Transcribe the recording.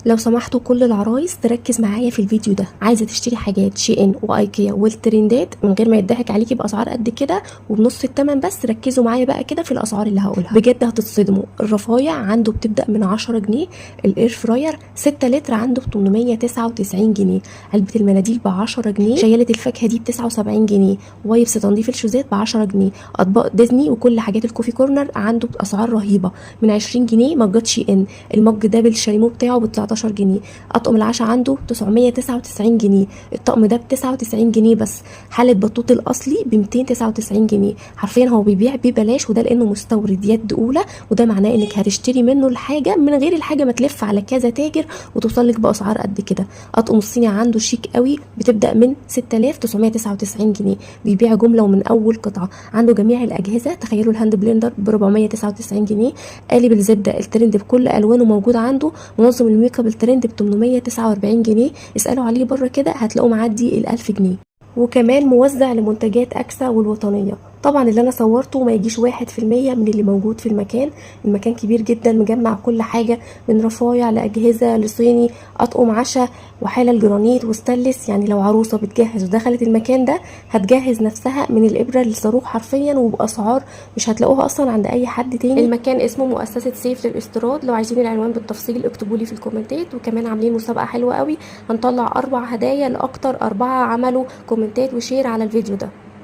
لو سمحتوا كل العرايس تركز معايا في الفيديو ده. عايزه تشتري حاجات شي ان وايكيا والترندات من غير ما يضحك عليكي باسعار قد كده وبنص الثمن بس. ركزوا معايا بقى كده في الاسعار اللي هقولها، بجد هتتصدموا. الرفايع عنده بتبدا من 10 جنيه، ال air fryer 6 لتر عنده ب 899 جنيه، علبة المناديل ب 10 جنيه، شياله الفاكهة دي ب 79 جنيه، wipes تنظيف الشوزات ب 10 جنيه، اطباق ديزني وكل حاجات ال coffee corner عنده باسعار رهيبة من 20 جنيه. مجات شي ان المج ده بالشاليمو بتاعه ب 19 جنيه، اطقم العشاء عنده 999 جنيه، الطقم ده ب 99 جنيه بس، حله بطوط الاصلي ب 299 جنيه. حرفيا هو بيبيع ببلاش، وده لانه مستورد يد اولى، وده معناه انك هتشتري منه الحاجة من غير الحاجة ما تلف على كذا تاجر وتوصل لك باسعار قد كده. اطقم الصيني عنده شيك قوي، بتبدا من 6999 جنيه، بيبيع جملة ومن اول قطعه. عنده جميع الاجهزه، تخيلوا ال hand blender ب 499 جنيه، قالب الزبدة الترند بكل الوانه موجود عنده، منظم ال make up الترند ب 849 جنيه، اسالوا عليه بره كده هتلاقوه معدي ال 1000 جنيه. وكمان موزع لمنتجات اكسا والوطنيه. طبعا اللي انا صورته ما يجيش 1% من اللي موجود في المكان. المكان كبير جدا، مجمع كل حاجة من رفايع لاجهزة لصيني، اطقم عشاء وحاله الجرانيت وستانلس. يعني لو عروسه بتجهز ودخلت المكان ده هتجهز نفسها من الابره للصاروخ حرفيا، وباسعار مش هتلاقوها اصلا عند اي حد تاني. المكان اسمه مؤسسة سيف للاستيراد. لو عايزين العنوان بالتفصيل اكتبوا لي في الكومنتات. وكمان عاملين مسابقة حلوة قوي، هنطلع 4 هدايا لاكتر 4 عملوا كومنتات و share على الفيديو ده.